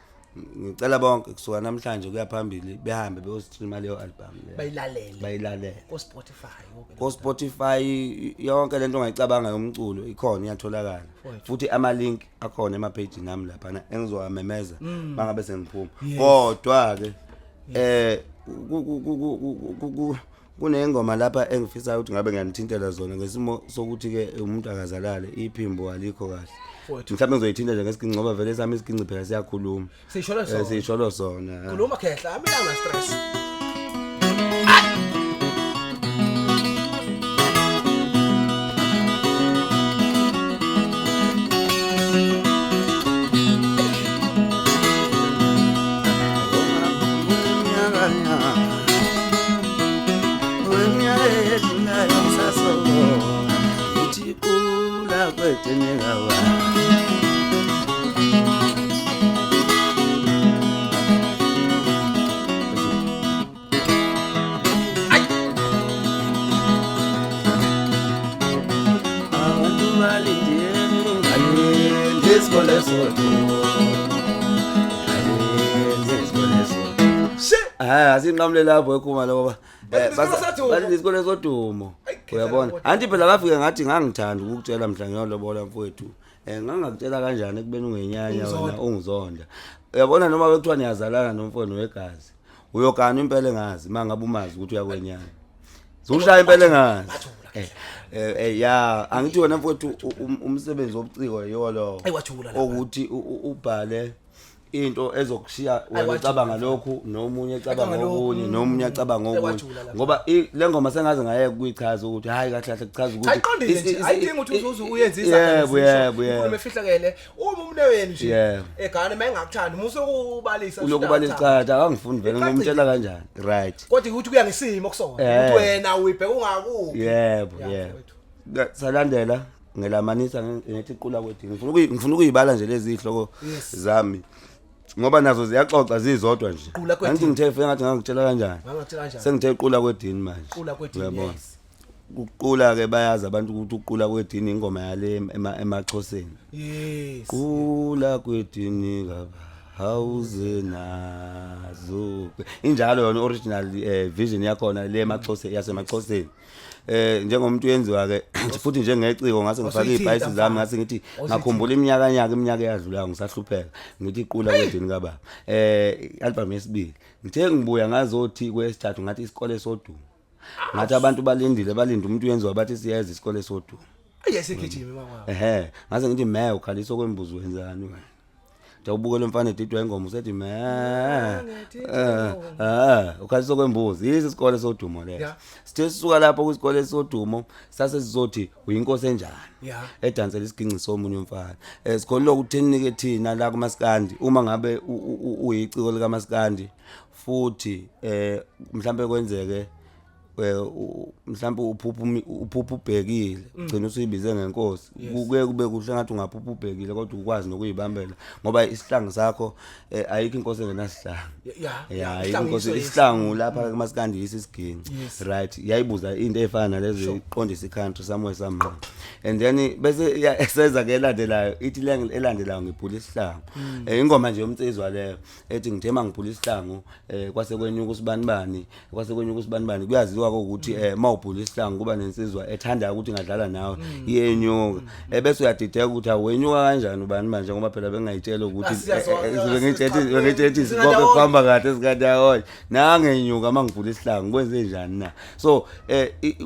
Ngicela bonke kusuka namhlanje kuya phambili behambe beyostreama leyo album leyo. Bayilalele. Bayilalele. Ko Spotify yonke. Ko Spotify yonke lento ongayicabanga yomculo ikhona iyatholakala. Mfowethu. Futhi ama link akhona ema page nami lapha engizowamemeza mangabe sengiphuma. Kodwa ke kunengoma lapha engifisayo ukuthi ngabe ngiyanithintela zona ngesimo sokuthi ke umuntu akazalale iphimbo alikho kahle. Mfowethu. Mhlawumbe ngizoyithinta nje ngesiginci ngoba vele sami isiginci phela siyakhuluma. Sisholo sona. Sisholo sona. Khuluma khehla, mina ngina stress. Shit. Hayi asinqamule lapho ekhuma ngoba Bathi isikole sodumo. bathi isikole sodumo. Ayi, khetha Uyabona? lapho. Anti phela bafike ngathi ngangithanda ukukutshela mhla ngiyolobola mfowethu. Ngangakutshela kanjani ekubeni ungenyanya wena Ungizonda. ungizonda. Uyabona noma bekuthiwa niyazalana nomfowenu wegazi. Uyogana impela engazi mangabe umazi ukuthi uyakwenyanya. Zokushaya impela engazi. Wajula, Ya angithi wena mfowethu umsebenzi wobuciko yiwo lowo. Ayi, wajula lapha. Ukuthi ubhale Into ezokushiya wena Ayiwajula ucabanga lokhu, nomunye ecabanga Ecabanga lokhu, okunye, nomunye acabanga okunye. Ayiwajula lapha. Ngoba le ngoma sengaze ngayeka ukuyichaza ukuthi hayi, kahle kahle kuchaza ukuthi Ayiqondile nje, ayidingi ukuthi uzuze uyenze Yebo, yebo, yebo. Inkulumo efihlakele uma umnewenu nje Yebo. egane mayengakuthandi musa ukubalisa. Ulokubalisa, cha, akangifuni vele, Icacile. ngomtshela kanjani, right? Kodwa ukuthi kuya ngesimo kusona, ukuthi wena uyibheka ungakuphi. Yebo. Ya, Yebo. mfowethu. Salandela ngelamanisa ngethi qula kwedini. Ngifuna ukuyibala nje lezi zihloko zami ngoba nazo ziyaxoxa zizodwa nje. Qula kwedini. Angithi ngithe ngathi ngangikutshela kanjani? Ngangakutshela kanjani? Sengithe qula kwedini manje. Qula kwedini. Uyabona? Yes. Ukuqula ke, bayazi abantu ukuthi uqula kwedini ingoma yale emaXhoseni. Qula kwedini kaba hawuze nazo, injalo yona original vision yakhona le emaXhoseni, yasemaXhoseni. Njengomuntu yenziwa ke futhi njengeciko, ngase ngifake Awusuyithinta, ibhayisi zami, mfana. ngase ngithi Awusuyithinta. ngakhumbula iminyaka nyaka iminyaka eyadlulayo ngisahlupheka, ngithi qula kwedini kababa. Album yesibili ngithe ngibuya ngazothi kwesithathu ngathi isikole sodumo, ngathi abantu balindile, balinde umuntu yenziwa, bathi siyeza isikole sodumo. Ayesigijimi mama. Ehe, ngase ngithi me ukhalisa kwembuzi, wenzani wena? Nje ubukele umfana edidwa ingoma, usethi me ukhalisa kwembuzi, yisi isikole sodumo leso. Sithe sisuka lapho kwisikole sodumo, sase sizothi uyinkosi enjani edansela isiginci somunye umfana. Sikholwa ukuthi nike thina la kumaskandi, uma ngabe uyiciko likaMaskandi futhi mhlambe kwenzeke mhlambe uphupha uphupha ubhekile, ugcina usuyibize ngenkosi. Kuke kube kuhle ngathi ungaphupha ubhekile, kodwa ukwazi nokuyibambela ngoba isihlangu sakho, ayikho inkosi engenasihlangu. Ya, ayikho Isihlangu inkosi yiso, yes. Isihlangu lapha kumaskandi yisi isiginci. Right, yayibuza into efana nalezo, iqondisa i-country somewhere somehow, and then bese seza ke elandelayo, ithi le elandelayo ngibhula isihlangu. Ingoma nje yomnsizwa leyo ethi ngithe mangibhula isihlangu, kwase kwenyuka usibanibani, kwase kwenyuka usibanibani. Kuyaziwa ukuthi mawubhula isihlangu kuba nensizwa ethanda ukuthi ngadlala nawe, iyenyuka. Bese uyadideka ukuthi awenyuka kanjani ubani manje, ngoba phela bengayitshela ukuthi bengitshela Singandawonye. konke kuhamba kahle, sikandawonye, nangenyuka mangibhula isihlangu, kwenze njani na? So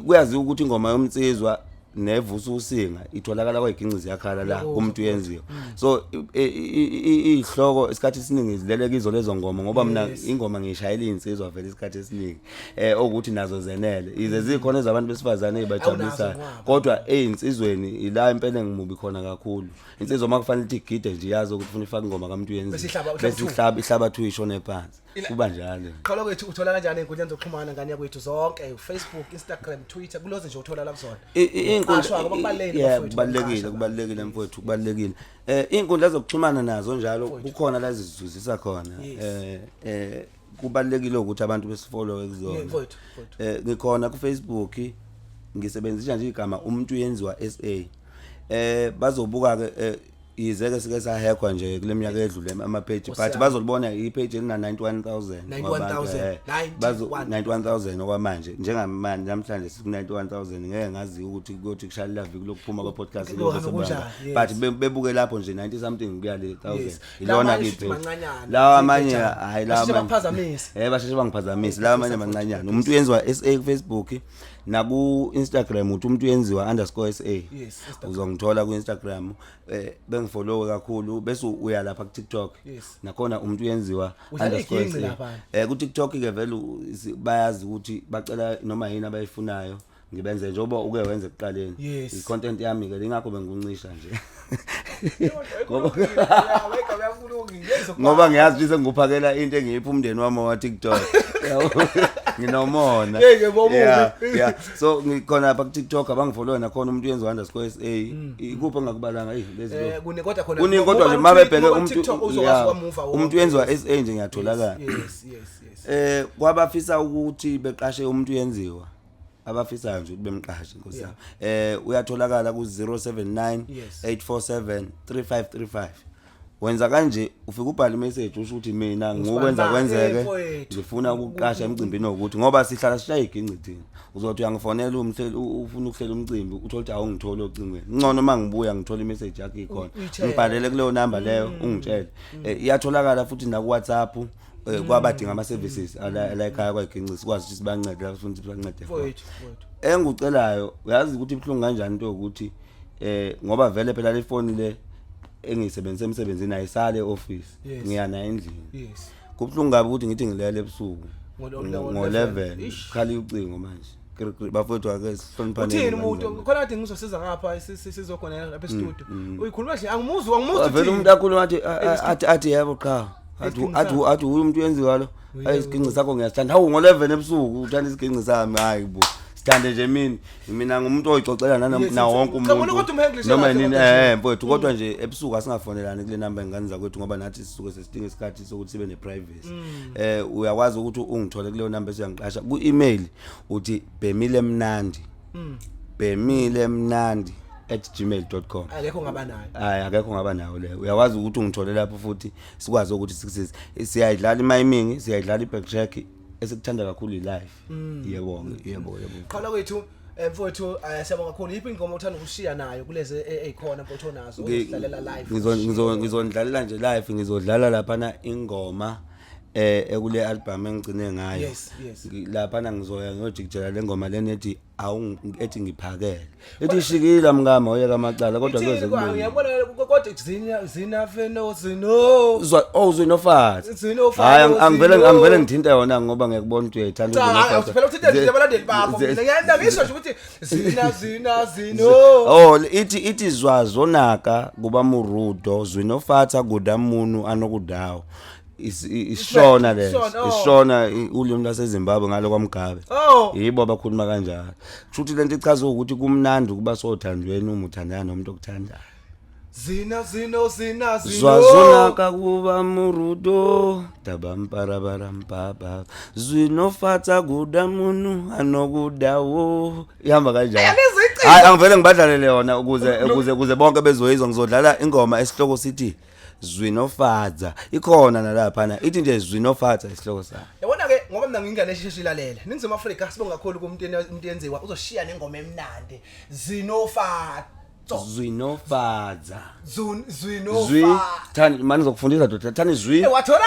kuyaziwa ukuthi ingoma yomnsizwa nevusa usinga itholakala kwayiginci ziyakhala la kumuntu yenziwa. So izihloko isikhathi esiningi zilele kizo lezo ngoma, ngoba mina ingoma ngishayela izinsizwa vele isikhathi esiningi, okuthi nazo zenele ize zikhona ezabantu besifazane ezibajabulisayo. Awunazo nqwaba. Kodwa ezinsizweni ila impela engimubi khona kakhulu. Insizwa makufanele ithi igide nje, yazi ukuthi ufuna ifake ingoma kamuntu yenziwa, Bese ihlaba bese two. ihlaba two, ishone phansi. Kuba njalo. Qhala kwethu, uthola kanjani ey'nkundleni zokuxhumana, ngane yakwethu, zonke, Facebook, Instagram, Twitter, kuloze nje uthola la kuzona? Iy'nkundla Qashwa, ngoba kubalulekile, bafowethu, kubalulekile. ukuqasha. Kubalulekile mfowethu, kubalulekile. Iy'nkundla zokuxhumana nazo njalo kukhona la zizuzisa khona. Kubalulekile ukuthi abantu besifollowe kuzona. Yeah, mfowethu, mfowethu. Ngikhona ku Facebook, ngisebenzisa nje igama umuntu yenziwa SA. Bazobuka ke, yize ke sike sahackwa nje kule minyaka edlule ama page, Nkosi but yami. bazolibona i-page elina 91,000. 91,000. Bazo 91. 91,000 okwamanje, njengamanje namhlanje siku 91,000. Ngeke ngazi ukuthi kuyothi kushalela viki lokuphuma kwe podcast Kuyohambe kuyobe kunjani, sebanga. yes. But bebuke lapho nje 90 something kuya le 1000. Lawa Ilona amanye ke shuthi i-page. mancanyana, Lawa amanye zigejana. hayi, lawa Basheshe amanye bakuphazamise. Basheshe bangiphazamise lawa amanye mancanyana. Umuntu uyenziwa SA ku Facebook, naku Instagram uthi umuntu uyenziwa_SA. Yes, Instagram. Uzongithola ku Instagram, bengifollow kakhulu, bese uya lapha ku TikTok. Nakhona umuntu uyenziwa Udlala underscore iginci SA. laphana. Ku TikTok ke vele bayazi ukuthi bacela noma yini abayifunayo ngibenze, njengoba uke wenze ekuqaleni. I content yami ke, ingakho benguncisha nje. Ngoba ngiyazi ukuthi sengikuphakela into engiyipha umndeni wami wa TikTok. Yabo, nginomona. Hey, ke bomubi. Yeah. So ngikhona lapha ku TikTok, abangifollow nakhona umuntu uyenziwa_SA. Ikuphi engakubalanga eh lezi lo? Kune kodwa khona. Kuningi kodwa nje mabebheke umuntu TikTok uzokwazi kwamuva wonke. Umuntu uyenziwa SA nje, ngiyatholakala. Yes. Kwabafisa ukuthi beqashe umuntu uyenziwa, abafisayo nje ukuthi bemqashe, inkosi yami, uyatholakala ku 079 847 3535. Wenza kanje, ufika ubhala imessage, usho ukuthi mina ngukwenza Usibani, kwenzeke, mfowethu. ngifuna ukuqasha emcimbini wokuthi, ngoba sihlala sishaya iginci thina. Uzothi uyangifonela umhleli, ufuna ukuhlela umcimbi, uthole ukuthi awungitholi ocingweni. Ngcono mangibuya ngithola imessage yakho ikhona. Uyitshele. Ngibhalele kuleyo number leyo, ungitshele. Iyatholakala futhi na ku WhatsApp, kwabadinga ama services ala la ekhaya kwayiginci, sikwazi ukuthi sibancede la sifuna ukuthi sibancede khona. Mfowethu, mfowethu. Engikucelayo, uyazi ukuthi ibhlungu kanjani into yokuthi ngoba vele phela le phone le engiyisebenzisa emsebenzini ayisale e-office. Yes. Ngiya nayo endlini. Yes. Kubuhlungu kabi ukuthi ngithi ngilele ebusuku Ngo-11. ngo-11 Ish. khala ucingo manje. Kri- kri, bafowethu ake sihloniphane. Uthini umuntu khona kade ngizosiza ngapha sizokhona lapha e-studio. Uyikhuluma nje angimuzwa angimuzwa. Vele Uthini? umuntu akhuluma athi athi yebo qha, athi Isiginci athi sami. athi uyu umuntu uyenziwa lo, hayi isiginci sakho ngiyasithanda. Hawu, ngo-11 ebusuku uthanda isiginci sami? Hayi bo, sithande nje mina. Mina ngumuntu oyixoxela Yes, na wonke Cha, bona umuntu kodwa umhenglish noma kahle nini. kodwa nje. Mfowethu, kodwa nje ebusuku asingafonelani kule namba, ingane zakwethu, ngoba nathi sisuke sesidinga isikhathi sokuthi sibe ne-privacy. Uyakwazi ukuthi ungithole kuleyo namba esiyangiqasha ku-email, uthi bhemile mnandi, bhemilemnandi@gmail.com. Akekho ngaba nayo. Hayi, akekho ngaba nawo leyo. Uyakwazi ukuthi ungithole lapho futhi sikwazi ukuthi sikusize. Siyayidlala imiming, siyayidlala i-backtrack, esikuthanda kakhulu i-live. Yebo, yebo, yebo. Qhala kwethu mfowethu, siyabonga kakhulu. Yiphi ingoma othanda ukushiya nayo kulezi ezikhona mfowethu onazo ozidlalela live? Ngizondlalela nje live, ngizodlala laphana ingoma ekule album engigcine ngayo. Yes. Laphana ngizoya ngiyojikijela le ngoma lena ethi awu, ethi ngiphakele, ethi shikila mngama oyeka amacala kodwa Ithini kuze kwa kulunge. ngiyabona kodwa zina zina feno zino. Zwa oh Zwinofatha. Zwinofatha, Hayi, angivele Zino. angivele ngithinte yona ngoba ngiyakubona ukuthi uyayithanda Cha, uZwinofatha. phela uthinte nje abalandeli bakho. Mina ngiyanda ngisho nje ukuthi zina zina zino. Oh, ithi zwazonaka kuba murudo zwinofatha kuda munu anokudawo. Isishona leso. Isishona, oh. Isishona, ulimi lwaseZimbabwe ngalo kwaMugabe. Oh. Yibo abakhuluma kanjalo. Kusho ukuthi lento ichaza ukuthi kumnandi ukuba sothandweni uma uthandana nomuntu okuthandayo. Zina zino zina zino. Zwazonaka kuba murudo tabamparabarambaba zwinofatsa kuda munu anokudawo, ihamba kanjalo. Ayangizwa icingo. Hayi, angivele ngibadlalele yona ukuze bonke bezoyizwa. Ngizodlala ingoma esihloko sithi Zwinofatsa, ikhona nalaphana, ithi nje Zwinofatsa isihloko sayo. Yabona ke, ngoba mina ngingane esheshe ilalela. Ningizimu Afrika, sibonga kakhulu kumuntu umuntu yenziwa uzoshiya nengoma emnandi. Zinofatso. Zwinofatsa. Zun Zwi zwinofa. Thani manje ngizokufundisa doda, thani zwi. Eh, wathola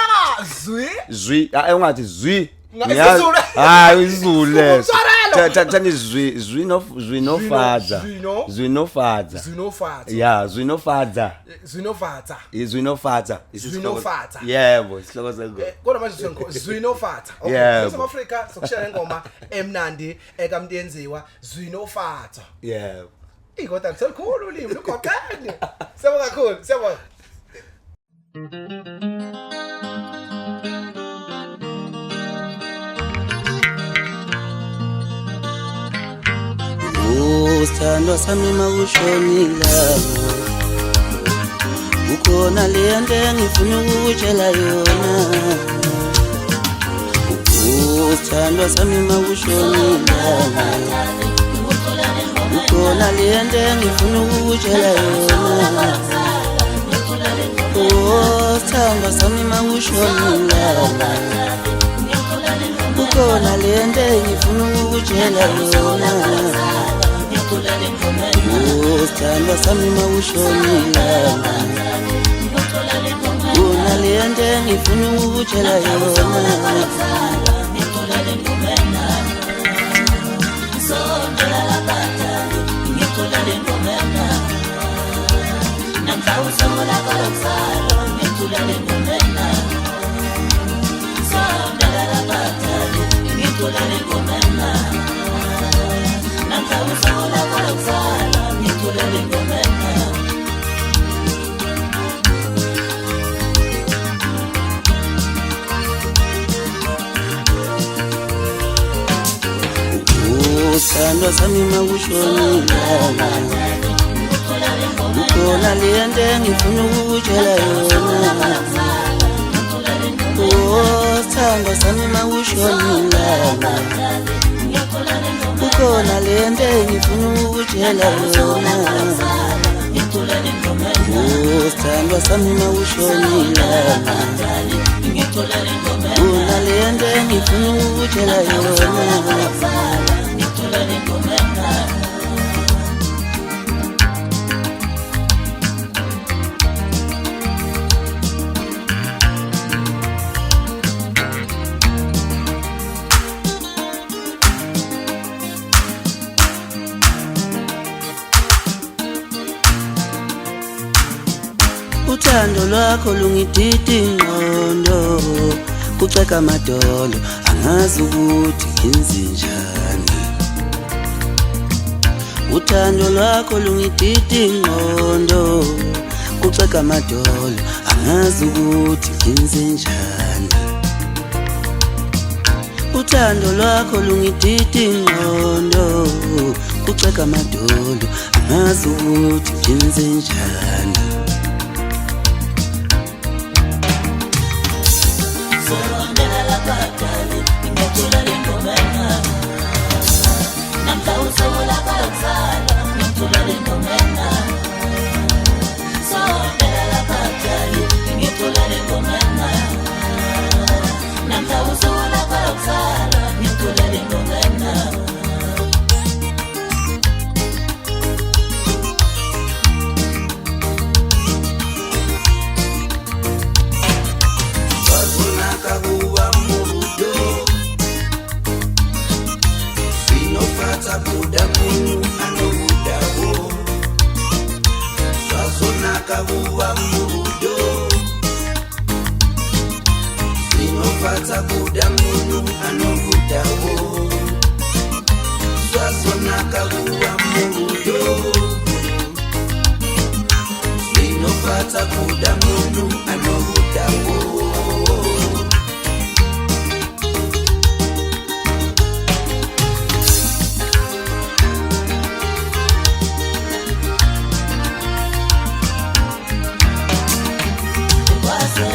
zwi. Zwi, hayi, ungathi zwi. isiZulu. Hayi, isiZulu leso. Umswarelo. Thani zwi, zwino, zwinofatsa. Zwino. Zwinofatsa. Zwinofatsa. Ya, zwinofatsa. Zwinofatsa. Zwinofatsa. Zwinofatsa. Yebo, isihloko sengoma. Kodwa manje sengikho Zwinofatsa. Okay, Yebo. Ningizimu Afrika, sokushiya nengoma emnandi ekaMntu yenziwa Zwinofatsa. Yebo. Ikodwa selikhulu ulimi lugoqene. Siyabonga kakhulu, siyabonga. Sithandwa sami, makushonila kukhona lento engifuna ukukutshela yona. Sithandwa sami, makushonila kukhona lento engifuna ukukutshela yona. Oh, sithandwa sami, makushonila kukhona lento engifuna ukukutshela yona. Oh, sithandwa sami, mawushonila kuna lento engifuna ukukutshela yona. Oh, sithandwa sami, mawushonila kukhona lento engifuna ukukutshela yona. Oh, sithandwa sami, mawushonila kukhona lento engifuna ukukutshela yona. Oh, sithandwa sami, mawushonila kuna lento engifuna ukukutshela yona. Uthando lwakho lungidida ingqondo, kuxega amadolo, angazi ukuthi ngenzenjani. Uthando lwakho lungidida ingqondo, kuxega amadolo, angazi ukuthi ngenzenjani. Uthando lwakho lungidida ingqondo, kuxega amadolo, angazi ukuthi ngenzenjani. Sondela lapha dali, ngiyacula le ngoma encane. Namhla usuku lakho lokuzalwa, ngiyacula le ngoma encane. Sondela lapha dali, ngiyacula le ngoma encane. Namhla usuku lakho lokuzalwa, ngiyacula le ngoma encane. Wazonaka kuba murudo, zvinofadza kuda munhu anokudawo. Zvazonaka kuva murudo, zvinofadza kuda munhu anokudawo. Zvazonaka kuva murudo, zvinofadza kuda munhu anokudawo. Kwase